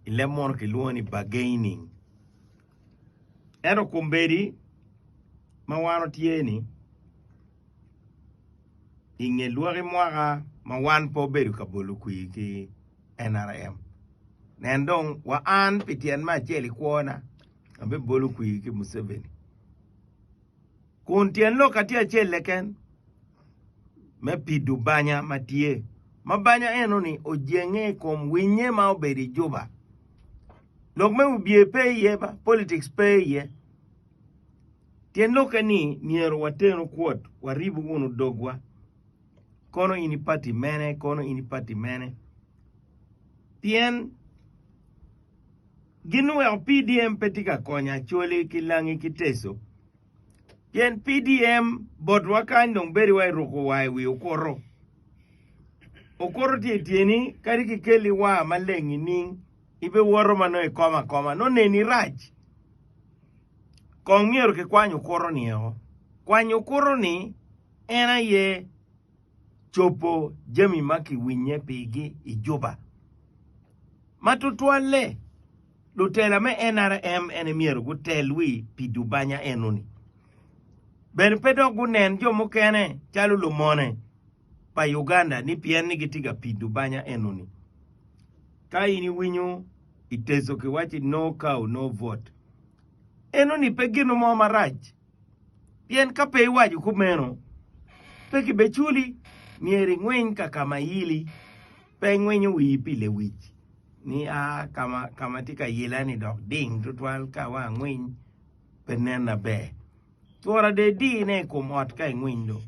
I leb munu kilwongo ni bargaining. Ento kombeddi ma wan watye ni i nge lwaki mwaka ma wan pe obedo ka bolo kwir ki NRM nen dong wa an pi tyen me acel i kwona abibolo kwir ki Museveni kun tyen lokka tye acel keken me pido banya ma tye ma banya enoni ojenge i kom winye ma obedo i juba lok me wibye pe iye ba politics pe iye tyen lokke ni myero watenu kwot waribu wunu dogwa kono in i pati mene kono in i pati mene pien gin oweko PDM pe tye ka konyo Acholi ki Langi ki Teso pien PDM botwa kany dong bedo wa iruko wa i wi okuto. Okuto tye i tyeni kadi kikeli war maleng nining ibiwoto ma nongo ikomo akoma nongo neni rac. Kong myero kikwany okuto-ni oko. Kwanyo okuto-ni en aye cobo jami ma kiwinye pigi i Juba. Ma tutwalle, lutela me NRM ene myero gutel wi pi dubanya enoni. Bene pe dok gunen jo mukene calo lumone pa Uganda ni pien ni gitye ka pido banya enoni. Ka in iwinyo i teco kiwacci no cow no vote, enoni pe gin mo marac. Pien ka pe iwaco kumeno, pe kibeculi, myero ingwiny ka ka ma iyili, pe ingwinyo wii pi lewic ni a ka ma tye ka yila-ni dok ding tutwal ka wa angwiny pe nen maber. Twora dong idine i kom ot ka ingwiny do,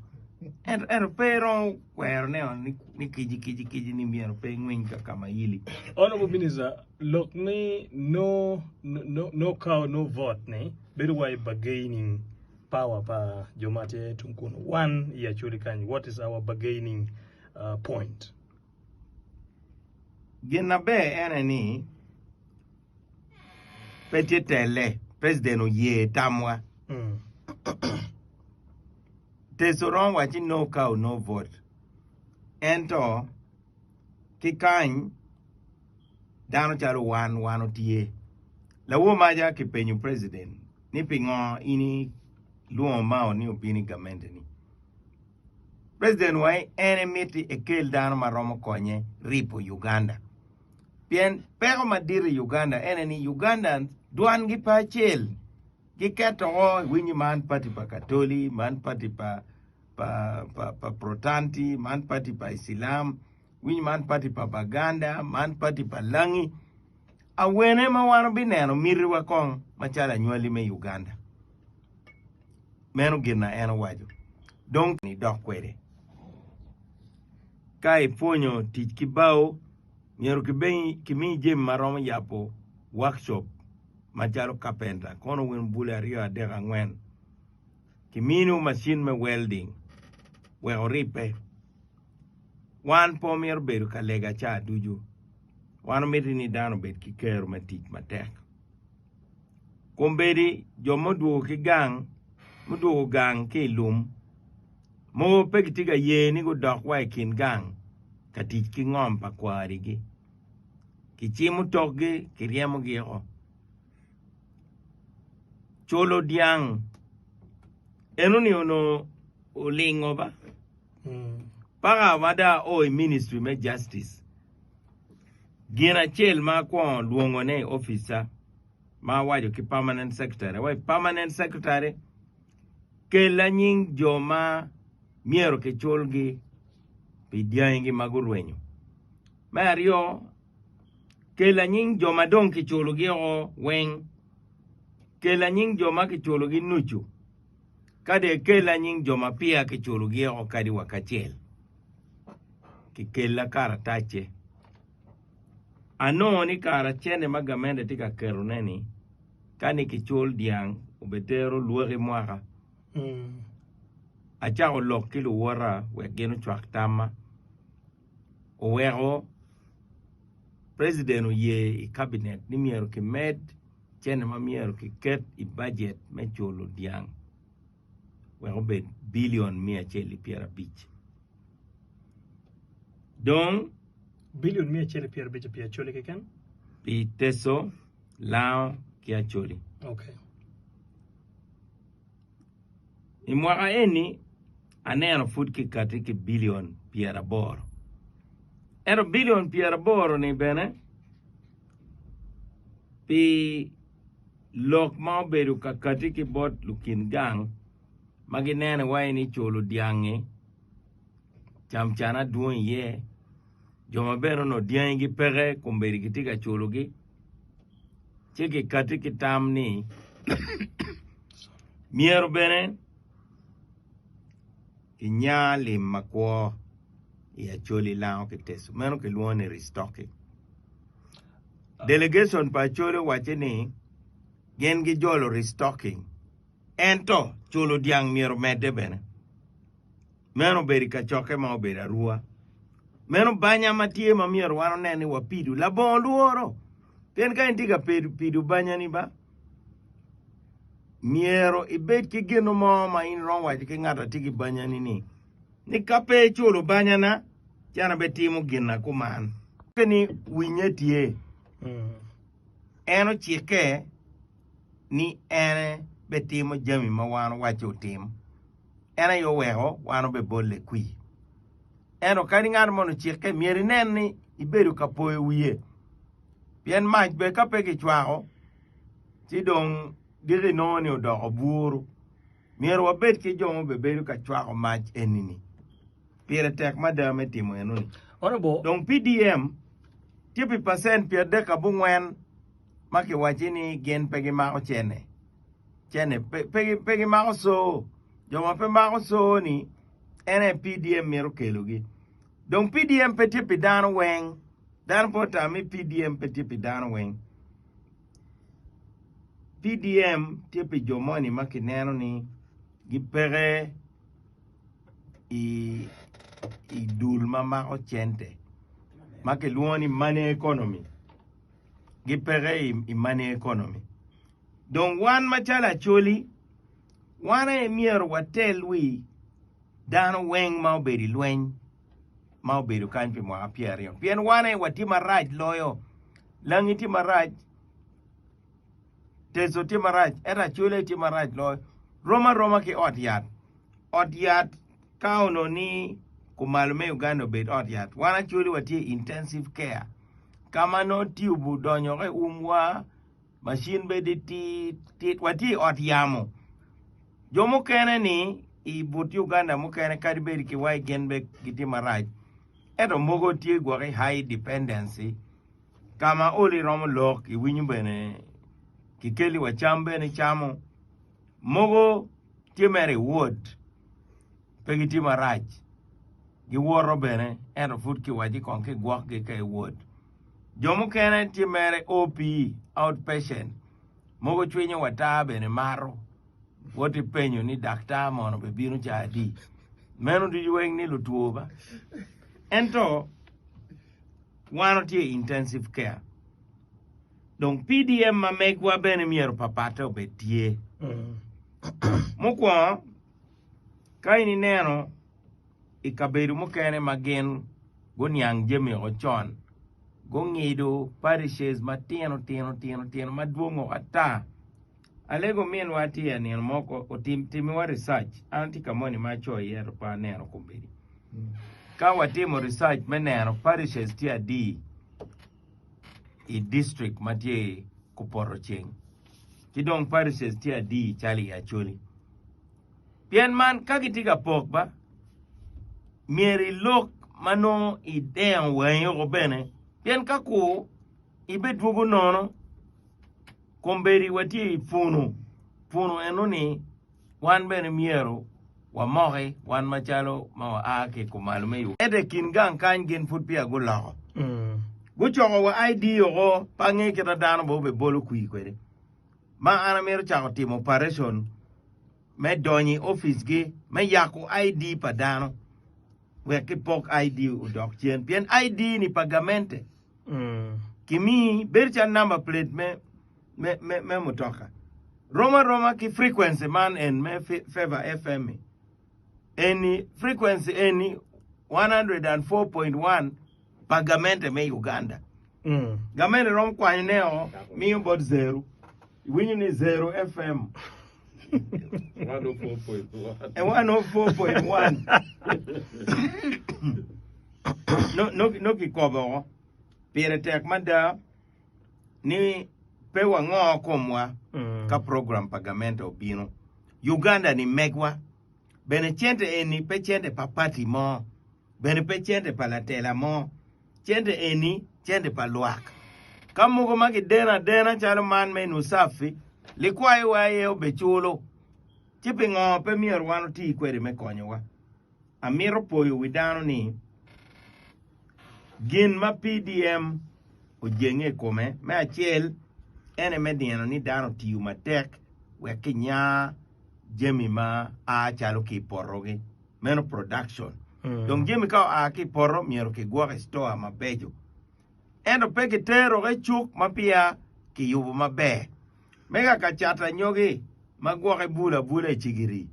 ento ento pe iromo kwerone ni kici kici kici ni myero pe ingwiny ka ka ma iyili. Honourable Minister, lok ni no no no cow no vote ni bedo wa i bargaining power pa jo ma tye tung kunu. Wan i Acholi kany, what is our bargaining uh, point? Gin maber ene ni pe tye telle, president oye tamwa. Teso romo wacci no cow no vote. Ento ki kany dano calo wan wan otye. Lawor maca kipenyo president ni pingo in ilwongo Mao ni obin i gamente ni. President wa en emiti ekel dano ma romo konye ripo Uganda. Pien peko madit i Uganda ene ni Ugandans dwangi pe acel. Giketo o iwinyo man party pa Katoli, man party pa pa pa pa Protanti, man party pa Isilam, winyo man party pa Baganda, man party pa Langi. Awene ma wan obineno mitiwa kong macalo anywali me Uganda. Meno gin na en owaco. Dong idok kwede. Ka ipwonyo tic ki bao, myero kimiyi jami ma romo yabo workshop macalo kapenta, kono wun bule aryo, adek, angwen. Kiminiwu macin me welding wek oribbe. Wan pe wamito bedo ka lega ca ducu. Wan wamito ni dano obed ki kero me tic matek. Kombeddi jo ma odwogo ki gang, mudwogo gang ki i lum, mogo pe gitye ka ye ni gudok wa i kin gang ka tic ki ngom pa kwarigi. Kicimo tokgi, kiryemogi oko. Culo dyang enoni onongo olingo ba paka ma dong ao i ministry me justice gin acel ma akwongo lwongone i opica ma awaco ki permanent secretary awaco permanent secretary kella nying jo ma myero kiculgi pi dyangigi ma gurwenyo me aryo Kella nying jo ma dong kiculogi oko weng. Kella nying jo ma kiculogi nucu. Ka dong ikella nying jo ma peya kiculogi oko kadi wa kacel, kikella karatacce. Anongo ni kara cente ma gamente tye ka ketone-ni, ka ni kicul dyang obitero lwaki mwaka. Acako lok ki luwota wek gin ocwak tamma. Oweko President oye i cabinet ni myero kimed cente ma myero kiket i bajet me culo dyang wek obed bilion 150. Dong Bilion 150 pi Acholi keken? Pi Teso, Lango ki Acholi. Okay. I mwaka eni aneno pud kikati ki bilion 80. Ento bilion 80 ni bene pi lok ma obedo ka kati ki bot lukin gang ma gineno iwaci ni culo dyangi camcana dwong iye, jo ma bene onongo dyangigi peke kombeddi gitye ka culogi ci gikati ki tam ni myero bene kinya lim makwo i Acholi Lango ki Teso meno kilwongo ni restocking. Delegation pa Acholi owacce ni gin gijolo restocking ento culo dyang myero omedde bene. Meno obedo i kacokke ma obedo arua. Meno banya ma tye ma myero wan onen ni wapido labongo lworo. Pien ka in tye ka pido banyani ba, myero ibed ki gin mo ma in iromo waco ki ngat a tye ki banyani ni, ni ka pe iculo banyana, ci an abitimo gin na kuman. Ni winye tye. En ocikke ni en betimo jami ma wan owacce otim. En aye oweko wan obebole kwir. Ento kadi ngat moni ocikke, myero inen ni ibedo ka poyo wiye. Pien mac bene ka pe kicwako, ci dong diki inongo ni odoko buru. Myero wabed ki jo ma obebedo ka cwako mac eni-ni. Pire tek mada me timo enoni. Honorable. Dong PDM tye pi pacent 34 ma kiwacci ni gin pe gimako cene. Cene pe, pe, pe gimako co. Jo ma pe mako co-ni en aye PDM mito kelogi. Dong PDM pe tye pi dano weng. Dano pe otam ni PDM pe tye pi dano weng. PDM tye pi jo moni ma kineno ni gipeke i, i dul ma mako cente ma kilwongo ni money economy. Gipeke i, i money economy. Dong wan macalo Acholi, wan aye myero watel wi dano weng ma obedo i lweny ma obedo kany pi mwaka pyeraryo pien wan aye watye marac loyo. Langi tye marac, Teso tye marac, ento Acholi aye tye marac loyo. Rom aroma ki ot yat. Ot yat ka onongo ni kumalo me Uganda obed ot yat, wan Acholi watye i intensive care ka ma nongo tube odonyo woko i umwa, macin bene titit, watye i ot yamo. Jo mukene ni i but Uganda mukene kadi bed ki wa gin bene gitye marac, ento mogo tye gwok i high dependency ka ma olo iromo lok iwinyo bene kikeli wa cam bene icamo. Mogo tye mere i ward pe gitye marac giwoto bene ento pud kiwaci kong kigwokgi ka i ward. Jo mukene tye mere OP, out patient, mogo cwinyo wa taa bene mato woti penyo ni daktar mono bibino ca adi. Meno ducu weng ni lutwo ba. Ento wan watye i intensive care. Dong PDM ma megwa bene myero papatte obed tye. Mukwongo, ka in ineno i kabedo mukene ma gin guniang jami oko con, gungido parishes matino tino tino tino madwong oko ata. Alego minwa tye nino mo otim timiwa research, an atye ka moni ma acoyo iye ento pe aneno kombeddi. Ka watimo research me neno parishes tye adi i district ma tye kupoto ceng ki dong parishes tye adi calo i Acholi. Pien man ka gitye ka pok ba, myero ilok ma nongo idengo wangi woko bene, pien ka kur ibedwogo nono. Kombeddi watye i punu, punu enoni wan bene myero wamoki wan macalo ma waa ki i kumalo me Uganda. Ento i kin gang kany gin pud peya guloko. Gucoko wa ID oko pe ange kita dano bene obebolo kwir kwede. Ma an amito cako timo operation me donyo i oficgi me yako ID pa dano wek kipok ID odok cen pien ID ni pa gamente kimi bedo calo number plate me me me me mutoka rom aroma ki frequency man en me Favor FM -i. Eni frequency eni 104.1 pa gamente me Uganda. Gamente romo kwanyo ne o miyo bot Zeru. Iwinyo ni Zeru FM. 104.1. No, no, no kikobo oko. Pire tek mada ni pe wango komwa ka program pa gamente obino. Uganda ni megwa. Bene cente eni pe cente pa party mo. Bene pe cente pa latela mo. Cente eni cente pa lwak. Ka mogo ma gideno adena calo man me NUSAF-fi, likwayowa aye obeculo. Ci pingo pe myero wan oti kwede me konyowa? Amito poyo wi dano ni gin ma PDM ojenge i kome me acel ene me neno ni dano otiyo matek wek kinya jami ma a calo ki i potogi. Meno production. Dong jami ka oa ki i poto myero kigwok i store mabeco. Ento pe kitero i cuk ma peya kiyubo maber. Me kaka cato anyogi ma gwoke bul abula i cigiri,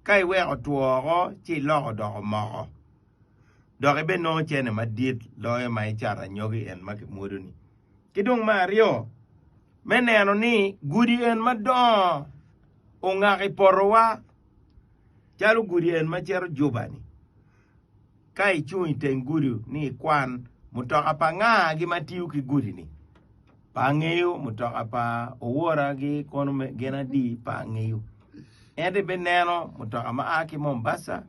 ka iweko otwo oko ci iloko doko moko, dok ibinongo cene madit loyo ma icato anyogi en ma kimwodo-ni. Ki dong me aryo, me neno ni gudi en madongo ongak i potowa calo gudi en ma cito Juba-ni. Ka icung i teng gudi ni ikwan mutoka pa nga-gi ma tiyo ki gudi-ni, pe angeyo, mutoka pa owora-gi kono gin adi pe angeyo. Ento ibineno mutoka ma a ki Mombasa,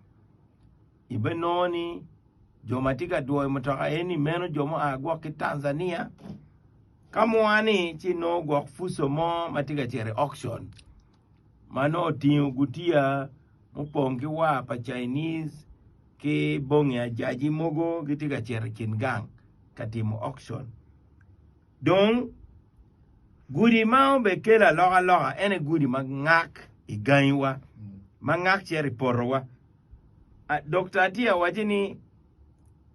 ibinongo ni jo ma tye ka dwoyo mutoka eni meno jo mua gwok ki Tanzania. Ka mua-ni ci inongo gwok fuso mo ma tye ka cito i auction. ma nongo otingo gutiya mupong ki war pa Chinese ki bongi ajaji mogo gitye ka cito i kin gang ka timo auction. Dong gudi ma obekelo alokaloka en aye gudi ma ngak i gangiwa ma ngak cito i potowa. Dokta Atia owaco ni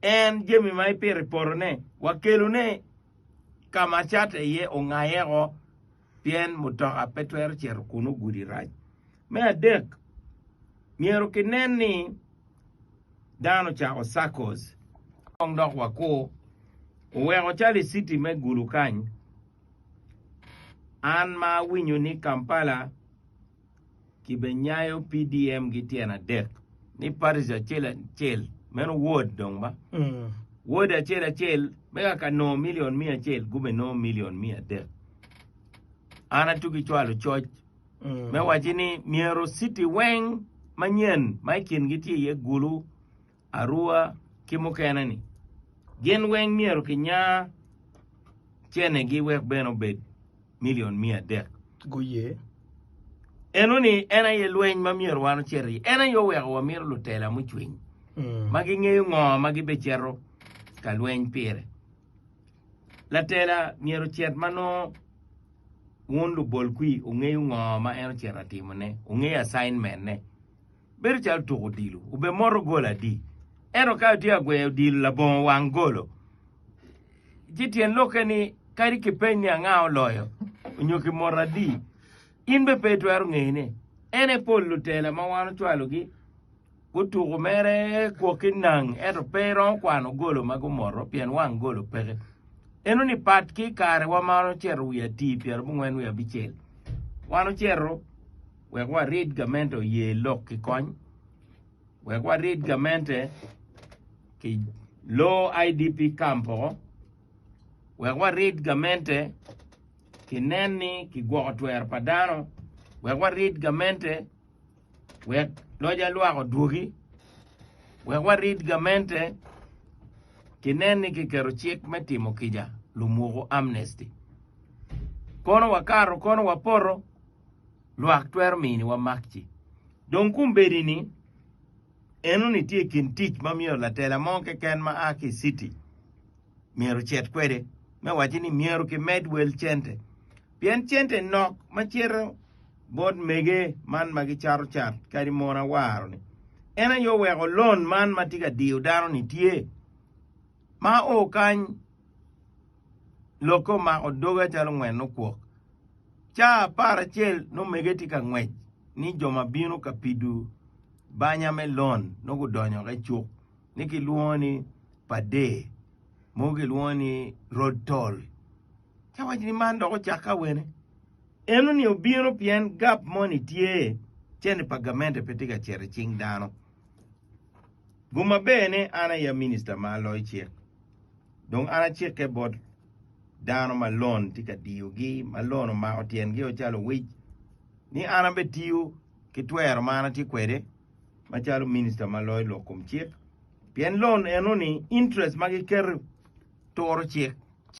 en jami ma ipito i potone wakelone ka ma cate iye ongayeko pien mutoka pe twero cito kunu gudi rac. Me adek, myero kinen ni dano ocako SACCOs. Kong dok wakur oweko calo i citi me Gulu kany, an ma awinyo ni Kampala kibenyayo PDM gi tyen adek ni parties acel acel meno ward dong ba ward acel acel me kaka nongo million miya acel gubenongo million miya adek an atugi cwalo coc me waci ni myero city weng manyen ma i kingi tye iye Gulu Arua ki mukene-ni, gin weng myero kinya cenegi wek bene obed milion 300. Guye. Enoni en aye lweny ma myero wan ocit iye. En aye oweko wamito lutela mucwiny ma gingeyo ngo ma gibicito ka lweny pire. Latela myero ocit ma nongo wun lubol kwir wungeyo ngo ma en ocito ka timone, wungeyo assignment-ne. Bedo calo tuko odilo, obemoto gol adi? Ento ka itye ka gweyo odilo labongo wang golo, ci tyen lokke ni kadi kipeny ni anga oloyo nyo kimoto adi, in bene pe itwero ngeyone. En aye pol lutela ma wan ocwalogi gutuko mere kwok ki nang ento pe iromo kwano golo ma gumoto pien wang golo peke. Enoni pat ki i karewa ma wan ocito wiye ati pyerabongwen wiye abicel, wan ocito Wek warid gamente oye lok ki kony. Wek warid gamente ki low IDP camp oko. Wek warid gamente ki nen ni kigwoko twero pa dano. Wek warid gamente wek loc alwak odwogi. Wek warid gamente ki nen ni kiketo cik me timo kica lumuku amnesty. Kono wakato kono wapoto. lwak twero miniwa makci. Dong kombeddi-ni, enoni tye i kin tic ma myero latela mo keken ma a ki i citi myero ocit kwede me wacci ni myero kimed wel cente pien cente nok ma cito bot mege man ma gicato cat kadi mon awaro-ni. En aye oweko lon man ma tye ka diyo dano-ni tye ma o kany lokke omako doga calo ngwen okwok. Caa aparacel nongo omege tye ka ngwec ni jo ma bino ka pido banya me lon nongo gudonyo i cuk ni kilwongo ni pader. Mogo kilwongo ni road toll. Ci awaco ni man dok ocakke awene? Enoni obino pien gap moni tye, cente pa gamente pe tye ka cito i cing dano. Gum maber ni an aye minista ma aloyo cik. Dong an acikke bot dano ma loan tye ka diyogi, ma loan omako tyengi o calo owic, ni an abetiyo ki twero ma an atye kwede macalo minista ma loyo lok kom cik. Pien loan enoni interest ma giketo turo cik.